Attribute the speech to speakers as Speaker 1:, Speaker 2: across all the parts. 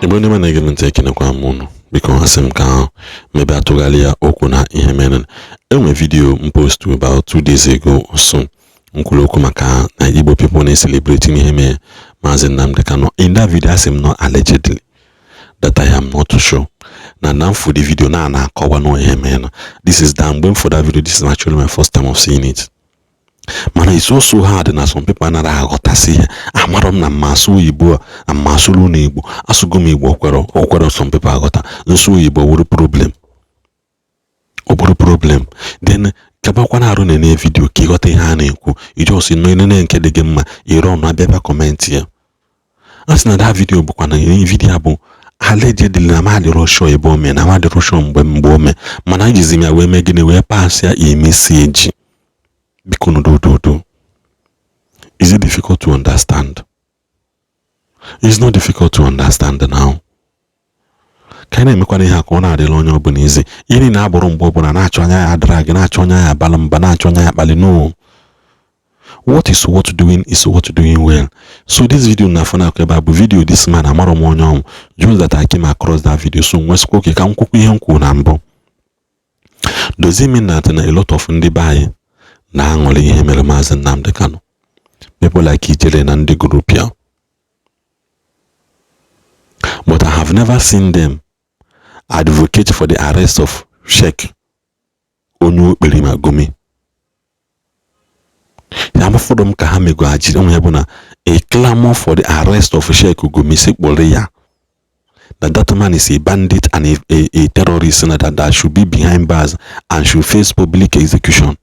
Speaker 1: Igbo ndị na-ege m ntị, ekenekwa m unu. Biko, asị m ka mebe atụgharị ya okwu na ihe mere. Enwe video m post about 2 days ago or so, m kwuru okwu maka na Igbo people na-celebrate ihe mere Maazị Nnamdi Kanu. In that video, asị m no allegedly, that I am not sure na m for the video na akọwa na ihe mere na this is that mgbe m for that video. This is actually my first time of seeing it, mana it's also hard na some people anaghị aghọtasị ihe. Amarọ m na mmasụ oyibo na mmasụrụ na Igbo asụgo m Igbo okwero okwero. Some people aghọta nsụ oyibo wuru problem, ọ bụrụ problem. Then kabakwa arụ na-ene video ka ịghọta ihe a na-ekwu. Iji nọ enene nke dị gị mma ire ọnụ abịa bịa comment ya. A sị na that video bụkwa na video bụ allegedly, na m adịrọ sure ebe o mee, na m adịrọ sure mgbe o mee, mana ejizi m ya wee mee gịnị? Wee pass ya a message. Biko nudododo, is it difficult to understand? It's not difficult to understand now. Ka anyị na-emekwana ihe a ka ọ na-adịla onye ọbụla izi. Ihe niile abụrụ mgbe ọbụla na-achọ anya ya adara gị, na-achọ anya ya abala mba, na-achọ anya ya akpali. No, what is worth doing is worth doing well. So this video na afọ na ebe a bụ video this man, amarọ m onye ọnwụ, just that I came across that video, so nwesịkwa oke ka m kwukwa ihe m kwuru na mbụ. Does it mean that na a lot of ndị be anyị na-aṅụrị ihe mere Maazị Nnamdi Kanu, people like Ijele na ndị group ya? But I have never seen them advocate for the arrest of Sheikh onye okpere Gumi. Amafọdụ m ka ha megoghachiri onwe ya bụ na a clamor for the arrest of Sheikh Gumi, si kpọrọ ya, that that man is a bandit and a terrorist, and that should be behind bars and should face public execution.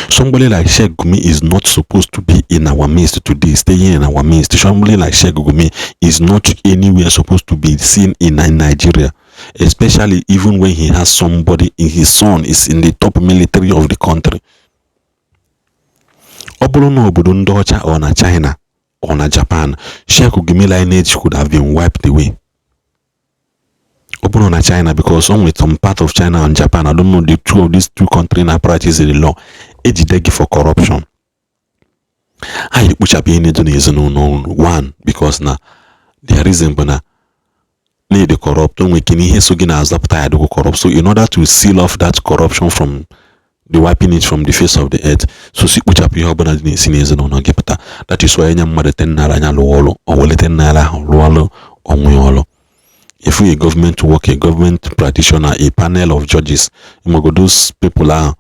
Speaker 1: Somebody like Sheikh Gumi is not supposed to be in our midst today, staying in our midst. Somebody like Sheikh Gumi is not anywhere supposed to be seen in Nigeria, especially even when he has somebody in his son is in the top military of the country. Ọ bụrụ na obodo ndị ọcha ọ na China or na Japan, Sheikh Gumi lineage could have been wiped away. Ọ bụrụ na China, because only some part of China and Japan, I don't know the two of these two countries na practice the law, ejide gị for corruption, ha ekpochapụ ihe dị n'ezinụlọ unu. One, because na their reason bụ na na-ede corrupt, o nwere ike n'ihe so gị na-azọpụta ya dịkwa corrupt. So in order to seal off that corruption from the wiping it from the face of the earth, so si kpochapụ ihe ọbụla dị na-esi n'ezinụlọ gị pụta. That is why enye mmadụ 10 naira anya lụọ ọrụ, o were 10 naira ahụ rụọ ọrụ onwe ya ọrụ. If a government work, a government practitioner, a panel of judges, ịmago those people ahụ,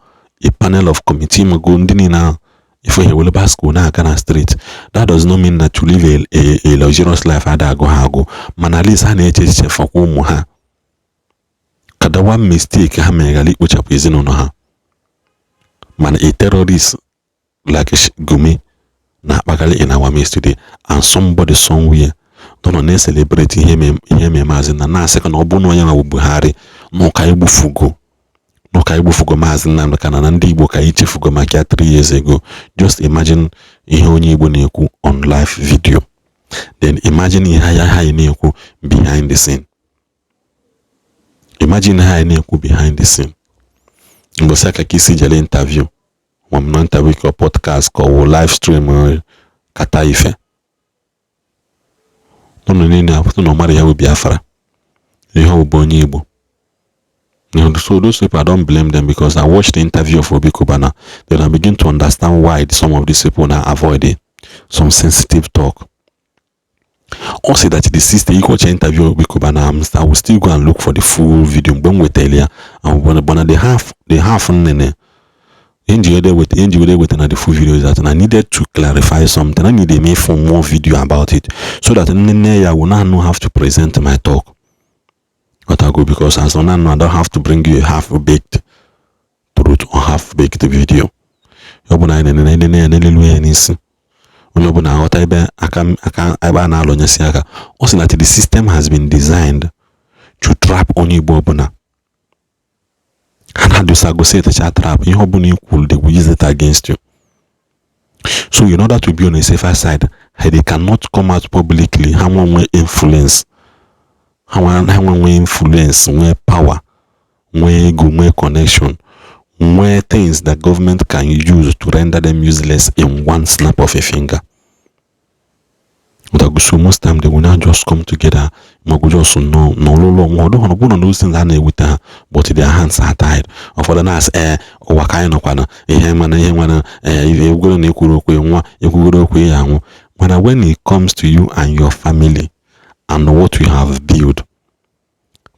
Speaker 1: a panel of committee, ịmago ndị niile ahụ, if ha were bicycle na-aga na street, that does not mean that to live a luxurious life ada agụ ha agụ, mana at least ha na-eche echiche fakwa ụmụ ha ka that one mistake ha mere ghara ikpochapụ ezinụlọ ha. Mana a terrorist like Gumi na-akpagharị in our midst today, and somebody somewhere nọ na-celebrate ihe mee Maazị na na-asị ka na ọ bụrụ na onye nwa bụ Buhari n'ụka egbufugo, n'ụka egbufugo Maazị Nnamdi Kanu, na ndị Igbo ka anyị chefugo maka ya 3 years ago. Just imagine ihe onye Igbo na-ekwu on live video. Then imagine ihe ya ha na-ekwu behind the scene. Imagine ha na-ekwu behind the scene. Mgbe aka ka isi jere interview, ma m na interview ka podcast ka ọ wụ live stream kata ife ụnụ niile apụta na ọ mara ya bụ Biafra, ihe ọ bụ onye Igbo. So those people, I don't blame them, because I watched the interview of Obi Cubana, then I begin to understand why some of these people now avoiding some sensitive talk. Also that the sister watch interview Obi Cubana, I will still go and look for the full video. Mgbe m wetara ya, but the half nnene ihe njigide weta na the full video is that I needed to clarify something. I need to make for more video about it so that nne ya will not know have to present my talk. But I go because as on now I don't have to bring you a half-baked truth or half-baked video. Ọ bụ na anyị na-enene ya n'elu ya n'isi onye ọbụla aghọta ebe aka aka ebe a na-alụnyesi aka. Ọ sị na the system has been designed to trap onye Igbo ọbụla. Ha na-adosagosi etecha trap, ihe ọbụla i kwuru, they will use it against you. So in order to be on a safer side, they cannot come out publicly. Ha nwe influence, ha nwe influence, nwee power, nwee ego, nwee connection, nwee things that government can use to render them useless in one snap of a finger. So most time they will not just come together, ma just nọ n'ọlụlụ nwa ọdụ hụrụ bụrụ na those things a na-ewute ha, but their hands are tied. Ụfọdụ na-asị, ee, ụwa ka anyị nọkwana, ihe mana ihe nwere, ee, egwugoro na ekwuru okwu nwa ekwugoro okwu ya anwụ. Mana when it comes to you and your family and what you have built,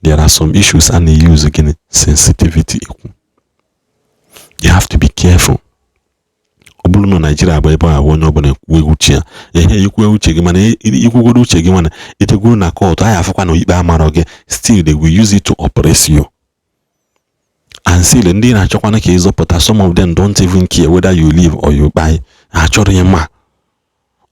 Speaker 1: there are some issues a na-use gịnị sensitivity ekwu. You have to be careful. Ọ bụrụ na Naijiria bụ ebe a onye ọbụla ekwuo uche ya, ehe, ikwuo uche gị, mana ikwugoro uche gị, mana ejegoro na court, anyị afụkwa na ikpe amarọ gị, still they will use it to oppress you. And still ndị na-achọkwana ka ịzọpụta, some of them don't even care whether you live or you kpai. Ha achọrọ ịma.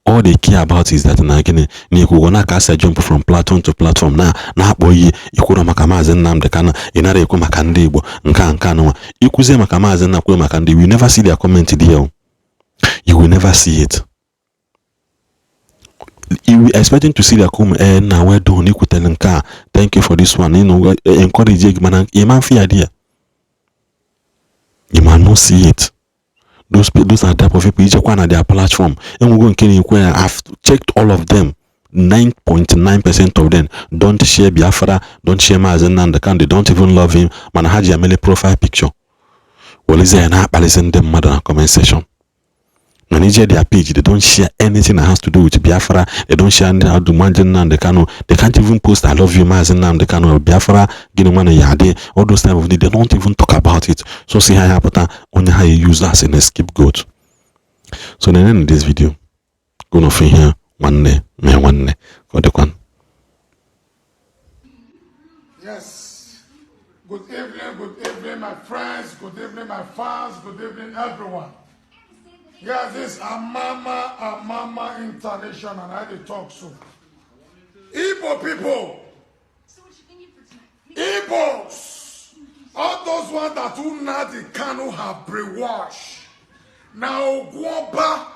Speaker 1: All they care about is that na gịnị na ikwugo na aka asị jump from platform to platform na na-akpọ iyi ikwuru maka Maazị Nnamdi Kanu, ị nara ekwu maka ndị Igbo nke a nke anụnwa ikwuzie maka Maazị Nna, kwuo maka ndị, you never see their comment there. You will never see it. You will expecting to see their comment, eh, na well done, ikwutere nke a, thank you for this one, encourage gị, mana ịma mfe ya there, you might not see it. Those are type of people ijekwa na their platform enwego nke na-ekwe ya. I've checked all of them. 9.9% of them don't share Biafra, don't share Maazị Nnamdi Kanu. They don't even love him, mana ha ji emele profile picture, werezie ya na-akpalịsị ndị mmadụ na comment section. Mana ije their page, they don't share anything that has to do with Biafra. They don't share anything to do Maazị Nnamdi Kanu. They can't even post "I love you, Maazị Nnamdi Kanu" or "Biafra gịnị nwana ya adị." All those type of things, they don't even talk about it. So see ha ya pụta onye ha use as a scapegoat. So na in this video go na ihe nwanne mee nwanne ka ọ dịkwa.
Speaker 2: Yes. Good evening, my friends. Good evening, my fans. Good evening, everyone. Yes, this Amama Amama International. I dey talk so. Igbo people, Igbos, all those ones that Nnamdi Kanu have brainwashed. Now, Ogwomba,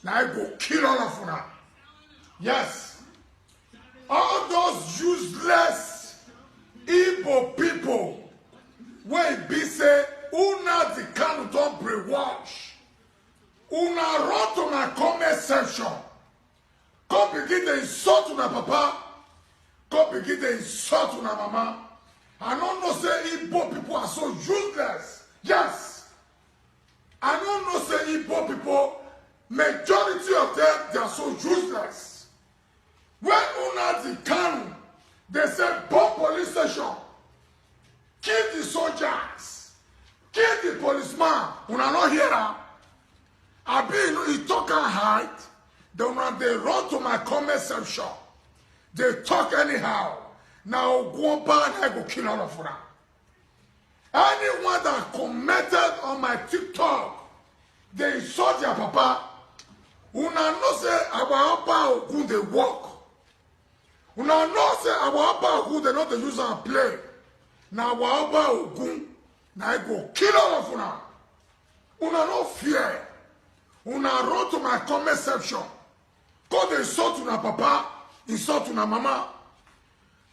Speaker 2: now I go kill all of them. Yes. All those useless Igbo people wey be say Nnamdi Kanu don brainwash. Una run to my comment section. Come begin to insult una papa. Come begin to insult una mama. I don't know say Igbo people are so useless. Yes. I don't know say Igbo people, majority of them, they are so useless. When Nnamdi Kanu, they say bomb police station, kill the soldiers, kill the policeman. Una not hear am. Abi he talk and hide. Then when they run to my comment section, they talk anyhow. Now go and I go kill all of them. Anyone that commented on my TikTok, they insult their papa. Una know say our Oba Ogun dey work. Una know say our Oba Ogun, they no dey use am play. Na our Oba Ogun na I go kill all of una. Una no fear. Una run to my comment section. Go dey insult una papa, insult una mama.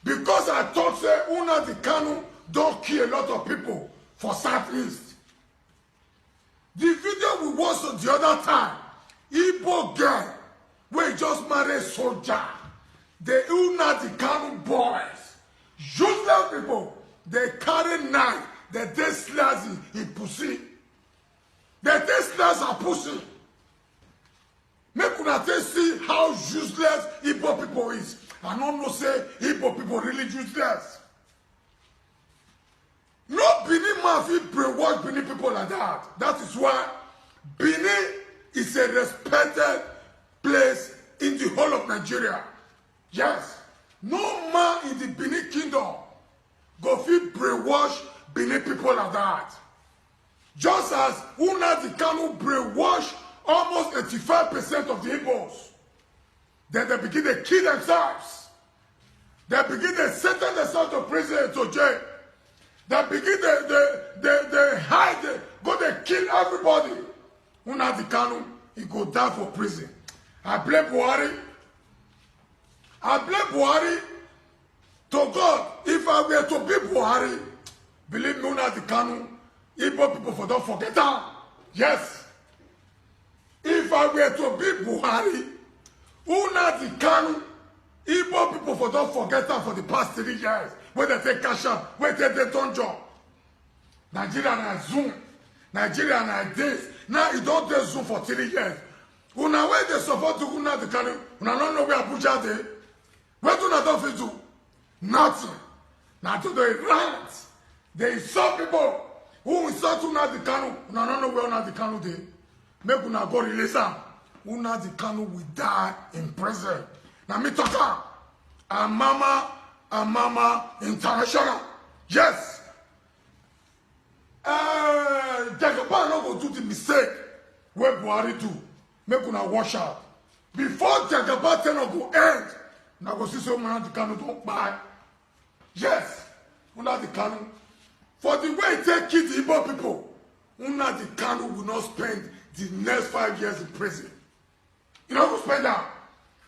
Speaker 2: Because I thought say Nnamdi Kanu don kill a lot of people for Southeast. The video we watched the other time, Igbo girl wey just marry soldier, the Nnamdi Kanu boys, useless people, they carry knife, they take slice in pussy. They take slice her pussy. Make una take see how useless Igbo people is. I no know say Igbo people really useless. No Benin man fit brainwash Benin people like that. That is why Benin is a respected place in the whole of Nigeria. Yes. No man in the Benin kingdom go fit brainwash Benin people like that. Just as Nnamdi Kanu brainwash almost 85% of the Igbos. Then they begin to kill themselves. They begin to sentence themselves to prison, to jail. They begin to hide, they go they kill everybody. Nnamdi Kanu, he go down for prison. I blame Buhari. I blame Buhari. To God, if I were to be Buhari, believe me, Nnamdi Kanu, Igbo people for don't forget that. Yes. If I were to be Buhari, Nnamdi Kanu, Igbo people for don forget am for the past 3 years wey dem take cash am, wey take dey dungeon. Nigeria na zoom, Nigeria na this. Now e don dey zoom for 3 years. Una wey dey support Nnamdi Kanu, una no know where Abuja dey. Wetin una don fit do? Nothing. Na to dey rant, dey insult people who insult Nnamdi Kanu. Una no know where Nnamdi Kanu dey. Make una go release am. Nnamdi Kanu will die in prison. Na me talk am. Amama Amama International. Yes. Jagaban no go do the mistake wey Buhari do. Make una watch out. Before Jagaban tenure go end, una go see say Nnamdi Kanu don kpai. Yes, Nnamdi Kanu. For the way e take kill the Igbo people, Nnamdi Kanu will not spend the next 5 years in prison. You no go spend am.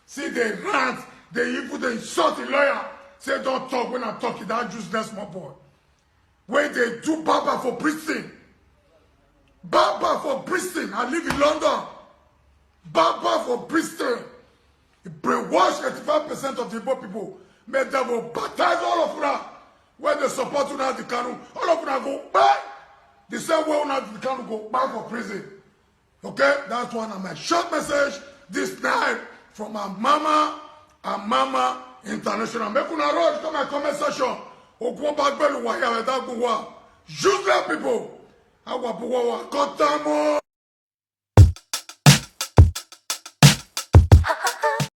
Speaker 2: See the rant, they even dey insult the lawyer. Say don't talk when I'm talking, that useless small boy. Wey dey do barber for prison. Barber for prison. I live in London. Barber for prison. He brainwash 85% of the Igbo people. May devil baptize all of una. When they support Nnamdi Kanu, all of una go back. The same way Nnamdi Kanu go back for prison. Okay, that's one of my short message this night from our mama and Mama International. Make una rush to my comment section. Ogun Bagbelu wa ya. Useless people. Awa buwa wa kotamo.